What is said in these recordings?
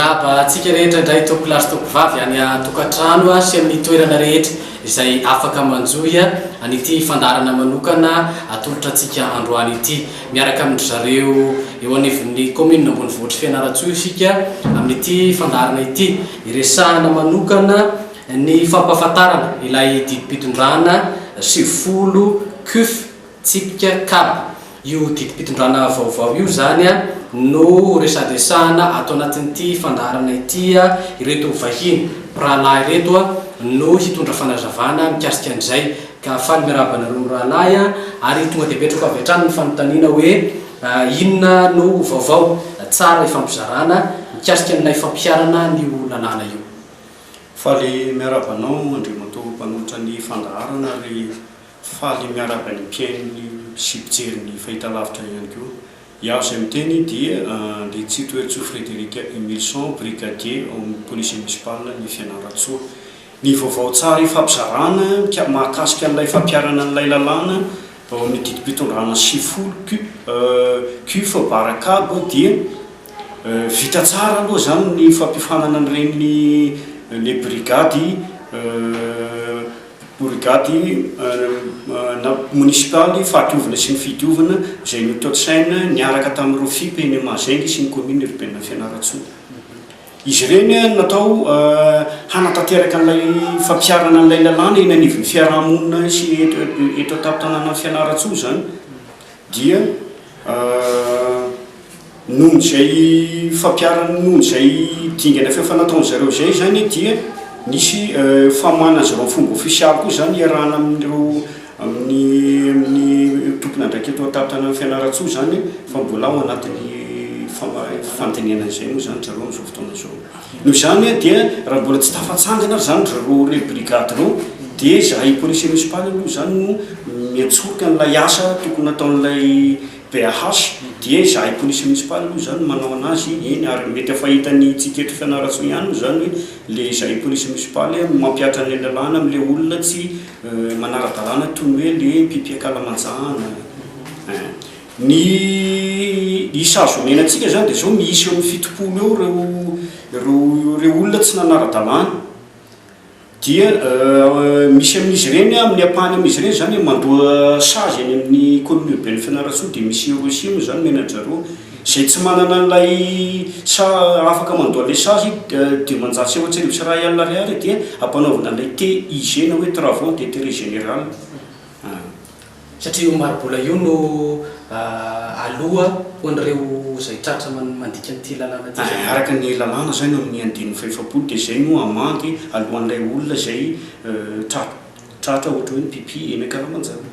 Miarahaba antsika rehetra indray tompolahy sy tompovavy any an-tokantrano sy amin'ny toerana rehetra izay afaka manjohy an'ity fandaharana manokana atolotra antsika androany ity. Miaraka amin-dry zareo eo anivon'ny kaominina ambonivohitr'i Fianarantsoa isika amin'ity fandaharana ity. Iresahana manokana ny fampahafantarana ilay didim-pitondrana 90 cuf tsipika cab. Io didim-pitondrana vaovao io izany no ho resadresahana ato anatin'ity fandaharana ity. Ireto vahiny mpirahalahy ireto no hitondra fanazavana mikasika an'izay. Ka faly miarahaba anareo mirahalahy ary tonga dia apetrako avy hatrany ny fanontaniana hoe inona no vaovao tsara ifampizarana mikasika an'ilay fampiharana an'io lalàna io? Faly miarahaba anao Andriamatoa mpanolotra ny fandaharana ary faly miarahaba ny mpihaino sy mpijery ny fahitalavitra ihany koa. Iaho izay miteny dia Andriantsitoherintsoa Frédéric Emilson, brigadier ao amin'ny Police Municipale ny Fianarantsoa. Ny vaovao tsara ifampizarana mahakasika an'ilay fampiharana an'ilay lalàna ao amin'ny didim-pitondrana 90 Cuf Barakab dia vita tsara aloha izany ny fampiofanana an'ireny le brigady borigady na monisipaly fahadiovana sy ny fidiovana izay notontosaina niaraka tamin'ireo FIP eny Mahajanga sy ny commune urbaine Fianarantsoa. Izy ireny natao hanatanteraka an'ilay fampiharana an'ilay lalàna eny anivon'ny fiaraha-monina sy eto eto an-tampon-tanànan'i Fianarantsoa izany dia noho izay fampiharana noho izay dingana efa nataon-dry zareo izay izany dia nisy famoahana azy ireo amin'ny fomba ofisialy koa izany iarahana amin'ireo Amin'ny amin'ny tompon'andraikitra eto an-tampon-tanànan'i Fianarantsoa izany fa mbola ao anatin'ny fandinihana an'izay moa izany ry zareo amin'izao fotoana izao. Noho izany dia raha mbola tsy tafatsangana ary izany ry zareo ireo brigade ireo dia izahay polisy municipal aloha izany no miantsoroka an'ilay asa tokony nataon'ilay BAH dia izahay polisy municipal aloha izany no manao an'azy eny ary mety efa hitan'ny tsika eto Fianarantsoa ihany moa izany hoe ilay izahay polisy municipal mampihatra an'ilay lalàna amin'ilay olona tsy Manara-dalàna toy ny hoe le mpipi ankalamanjana eh. Ny isa azo omena antsika zany dia zao miisa eo amin'ny 70 eo ireo ireo ireo olona tsy nanara-dalàna. Dia misy amin'izy ireny amin'ny ampahany amin'izy ireny zany mandoa sazy any amin'ny commune urbaine Fianarantsoa dia misy reçu moa zany omena an-dry zareo. Izay tsy manana an'ilay sa afaka mandoa an'ilay sazy 1450 ariary dia ampanaovina an'ilay TIG na hoe travaux d'intérêt général. Satria io mari-bola io no aloa ho an'ireo izay tratra mandika an'ity lalàna ity izany. Araka ny lalàna izany eo amin'ny andininy fahefapolo dia izay no amandy aloan'ilay olona izay tratra ohatra hoe ny-pipi eny ankalamanjana.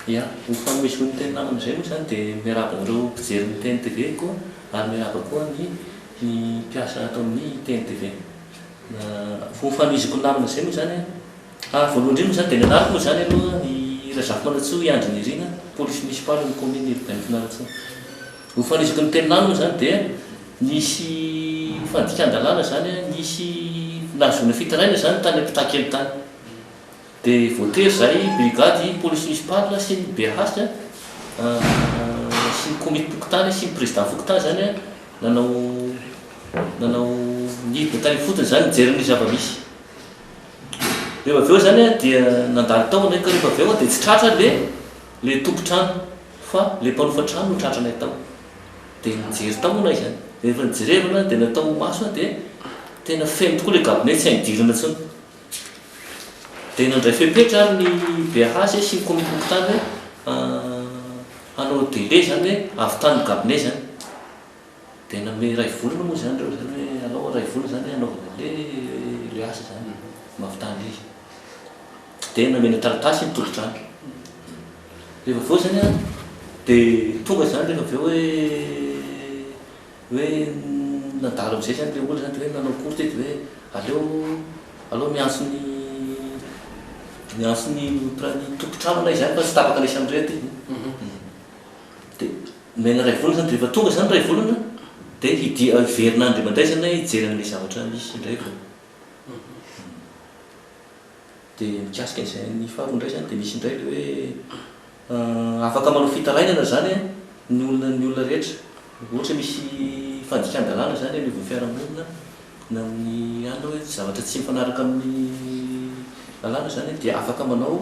Ya, ho fanomezako ny teny namana izay moa izany dia miarahaba anareo mpijery ny TNTV koa ary miarahaba koa ny ny mpiasa ato amin'ny TNTV. Ho fanomezako ny namana izay moa izany an, ah voalohany indrindra moa izany dia ny anarako moa izany aloha i Razafimanantsoa i Andry Nirina, polisy municipal ao amin'ny commune urbaine Fianarantsoa. Ho fanomezako ny teny namana moa izany dia nisy fandikan-dalàna izany an, nisy nahazoana fitarainana izany tany Ampitakely tany. Dia voatery izahay brigady police municipale sy ny BH sy ny komitim-pokontany sy ny président fokontany izany nanao nanao nidina tany ifotony izany nijery ny zava-misy. Rehefa avy eo izany dia nandalo tao anay ka rehefa avy eo dia tsy tratra le le tompon-trano fa le mpanofa trano no tratranay tao. Dia nijery tao moa nay izany. Rehefa nijerevana dia natao maso dia tena feno tokoa le gabone tsy hay nidirana intsony. Dia nandray fepetra ary ny BAH sy ny komitim-pokontany hoe hanao délai izany hoe hahavitany ny cabinet izany. Dia nanome iray volana moa izany ireo izany hoe alao iray volana izany hanaovana an'ilay ilay asa izany mba hahavitana ilay izy. Dia nomena taratasy ny tompon-trano. Rehefa avy eo izany an, dia tonga izany rehefa avy eo hoe Hoe nandalo amizay zany le olona zany de hoe nanao cours teto hoe aleo aleo miantso ny miantso ny ny tompon-trano anay zany fa tsy tapaka lesy amindray aty. De nomena iray volana zany de rehefa tonga zany iray volana de hidi- hiverina any indray mandeha zany aho hijery an'le zavatra misy indray vao. De mikasika an'izay ny faharoa indray zany de misy indray le hoe afaka manao fitarainana zany ny olona ny olona rehetra. Ohatra misy fandikan-dalàna izany eo anivon'ny fiarahamonina na amin'ny alina hoe zavatra tsy mifanaraka amin'ny lalàna izany dia afaka manao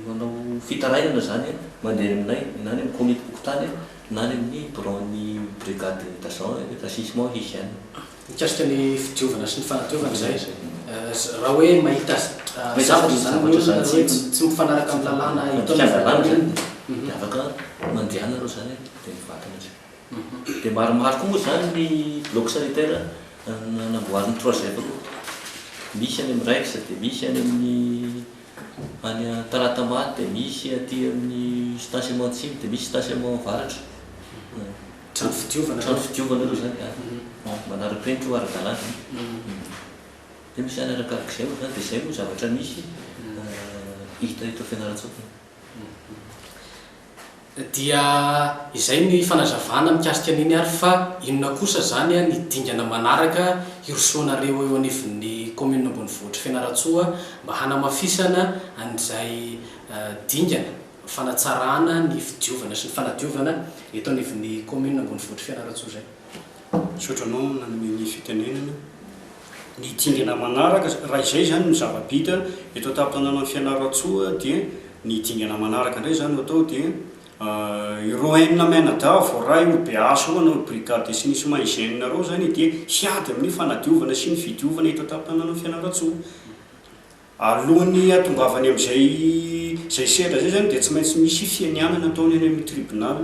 manao fitarainana izany mandeha aminay na any amin'ny komitim-pokontany na any amin'ny biraon'ny brigade d'agent d'assainissement hygiène. Mikasika ny fidiovana sy ny fanadiovana izay, raha hoe mahita zavatra izany ny olona hoe tsy mifanaraka amin'ny lalàna eto amin'ny Fandikan-dalàna izany dia afaka mandeha any nareo izany dia mivantana izay. Dia maromaro koa moa izany ny bloc sanitaire namboarin'ny trois F koa. Misy any amin'ny Rex dia misy any amin'ny any Talatamaty dia misy aty amin'ny stationnement atsimo dia misy stationnement avaratra. Trano fidiovana Trano fidiovana aloha izany an. Manara-penitra io ara-dalàna izany. Dia misy izany arakarak'izay moa izany dia izay moa zavatra misy hita eto Fianarantsoa. Dia izay ny fanazavana mikasika an'iny ary fa inona kosa izany ny dingana manaraka hirosoanareo eo anivon'ny commune ambonivohitr'i Fianarantsoa mba hanamafisana an'izay dingana fanatsarana ny fidiovana sy ny fanadiovana eto anivon'ny commune ambonivohitr'i Fianarantsoa izay. Misaotra anao nanome ny fitenenana. Ny dingana manaraka, raha izay izany no zava-bita eto an-tampon-tanànan'i Fianarantsoa dia ny dingana manaraka indray izany no atao dia ireo enina mianadahy voaray ho BH ireo na ho brigade d'assainissement hygiène ireo izany dia hiady amin'ny fanadiovana sy ny fidiovana eto an-tampon-tanànan'i Fianarantsoa. Alohan'ny hahatongavany amin'izay izay sehatra izay izany dia tsy maintsy misy fianianana ataony any amin'ny tribunal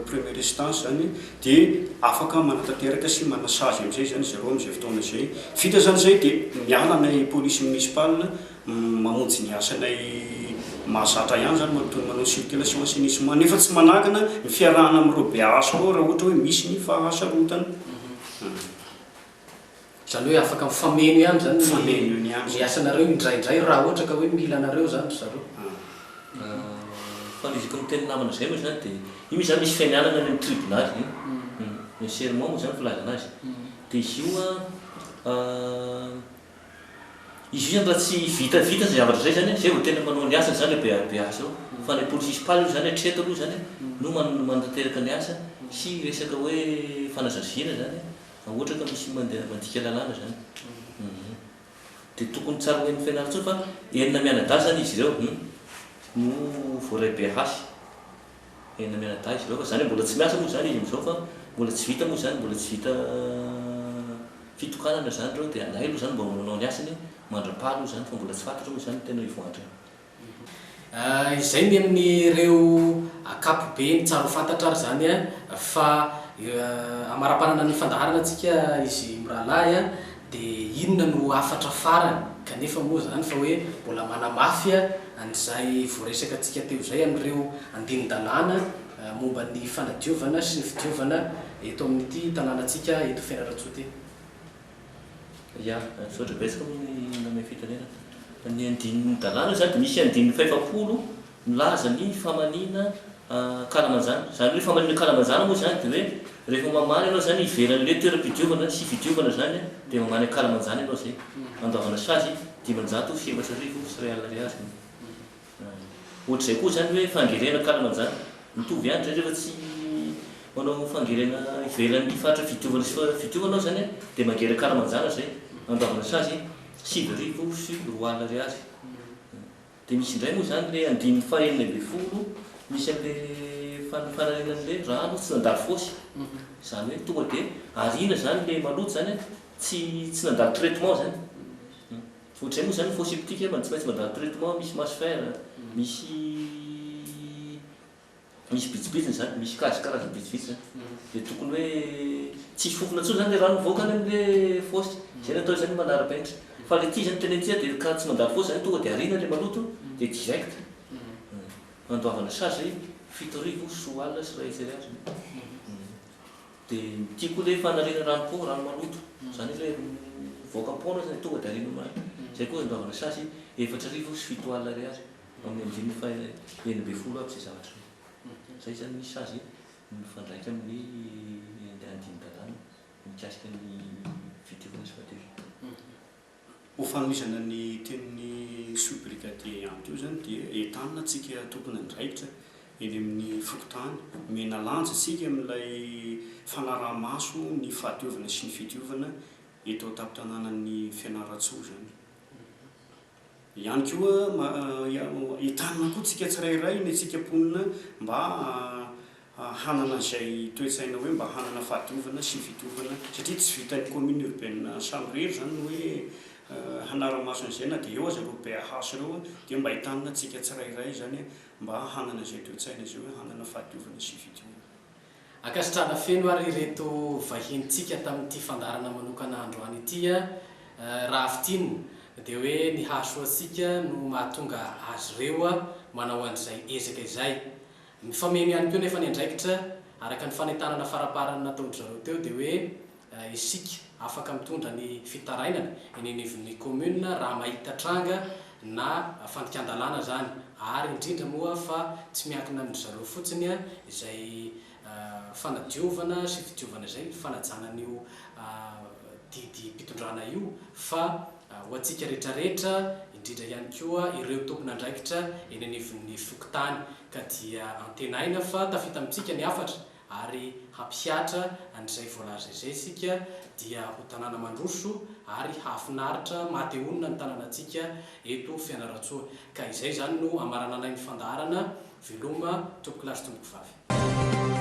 première instance izany dia afaka manatanteraka sy manasazy amin'izay izany zareo amin'izay fotoana izay. Vita izany izay dia miala anay police municipale mamonjy ny asanay mahazatra ihany izany manontolo manao circulation assainissement nefa tsy manakana ny fiarahana amin'ireo BH ireo raha ohatra hoe misy ny fahasarotana. Izany hoe afaka mifameno ihany izany ny ny asanareo indraindray raha ohatra ka hoe mila anareo izany ry zareo. Faniriako ny teny namana izay moa izany dia io izany misy fianianana any amin'ny tribonaly io, ny serment moa izany filazana azy, dia izy io an, izy io izany raha tsy vitavita izay zavatra izay izany an, izay vao tena manao ny asany izany ilay BABH io, fa ny police municipale io izany hatreto aloha izany no manatanteraka ny asa sy resaka hoe fanasaziana izany Raha ohatra ka misy mandeha mandika lalàna izany. Dia tokony tsaroin'ny Fianarantsoa fa enina mianadahy izany izy ireo no voaray BH. Enina mianadahy izy ireo fa izany hoe mbola tsy miasa moa izany izy amin'izao fa mbola tsy vita moa izany, mbola tsy vita fitokanana izany ireo dia anay aloha izany mbola manao ny asany mandra-paha aloha izany fa mbola tsy fantatra moa izany ny tena hivoahan-dreo. Izay ny amin'ireo ankapobeny tsara ho fantatra ary izany fa amaraparana ny fandaharana antsika izy mirahalahy dia inona no hafatra farany kanefa moa izany fa hoe mbola manamafy an'izay voaresaka antsika teo izay amin'ireo andinin-dalàna momba ny fanadiovana sy ny fidiovana eto amin'ity tanànantsika eto Fianarantsoa ity. Ya, misaotra betsaka moa ny nanome fitenenana. Ny andininy dalàna izany dia misy andininy fahefapolo milaza ny famaniana ankalamanjana. Izany hoe famaniana ankalamanjana moa izany dia hoe rehefa mamaly ianao izany ivelan'ilay toeram-pidiovana sy fidiovana izany dia mamaly ankalamanjana ianao izay. Andoavana sazy 1500 ariary. Ohatr'izay koa izany hoe fangerena ankalamanjana. Mitovy ihany izay rehefa tsy manao fangerena ivelan'ny faritra fidiovana sy fidiovana aho izany dia mangery ankalamanjana izay. Andoavana sazy 290 ariary. Dia misy indray moa izany ilay andininy faha-16 misy an'ilay fanariana an'ilay rano tsy nandalo fosy. Izany hoe tonga dia ariana izany ilay maloto izany tsy tsy nandalo traitement izany. Ohatr'izay moa izany ny fosse septique fa tsy maintsy mandalo traitement, misy masse fer, misy misy bitsibitsiny izany, misy kazy karazany vitsivitsy izany. Dia tokony hoe tsisy fofona intsony izany ilay rano mivoaka any amin'ilay fosse. Izay no atao hoe izany manara-penitra. Fa ilay ity izany teneniko ity dia ka tsy mandalo fosse izany tonga dia ariana ilay maloto dia direct. Andoavana sazy 2170 ariary. Dia ity koa ilay fanariana rano koa, rano maloto. Izany hoe ilay mivoaka am-poana izany tonga dia ariana amin'azy. Izay koa andoavana sazy 7004 ariary amin'ny andininy faha 16 aby izay zavatra izay. Izay izany ny sazy mifandraika amin'ny andinin-dalàna mikasika ny fidiovana sy fahadiovana. Ho fanohizana ny tenin'ny sous-brigadier ihany koa izany dia entanina antsika tompon'andraikitra. eny amin'ny fokontany. Omena lanja isika amin'ilay fanaraha-maso ny fahadiovana sy ny fidiovana eto an-tampon-tanànan'i Fianarantsoa izany. Ihany koa, entanina koa tsika tsirairay, ny antsika mponina mba hanana izay toe-tsaina hoe mba hanana fahadiovana sy fidiovana satria tsy vitan'ny commune urbaine samirery izany ny hoe hanara-maso an'izay na dia eo aza ireo BAH ireo dia mba entanina tsika tsirairay izany mba hanana izay toe-tsaina izay hoe hanana fahadiovana sy fidiovana. Ankasitrahana feno ary ireto vahinintsika tamin'ity fandaharana manokana androany ity a! Raha fintinina dia hoe ny hahasoa antsika no mahatonga azy ireo manao an'izay ezaka izay. Mifameno ihany koa nefa ny andraikitra, araka ny fanentanana faraparany nataon-dry zareo teo dia hoe isika afaka mitondra ny fitarainana eny anivon'ny commune raha mahita tranga na fandikan-dalàna izany ary indrindra moa fa tsy miankina amin-dry zareo fotsiny izay fanadiovana sy fidiovana izay fanajana an'io didim-pitondrana io fa ho antsika rehetrarehetra indrindra ihany koa ireo tompon'andraikitra eny anivon'ny fokontany ka dia antenaina fa tafita amintsika ny hafatra ary hampihatra an'izay voalaza izay isika dia ho tanàna mandroso ary hahafinaritra maha te honina ny tanànantsika eto Fianarantsoa. Ka izay izany no amarananay ny fandaharana. Veloma tompokolahy sy tompokovavy.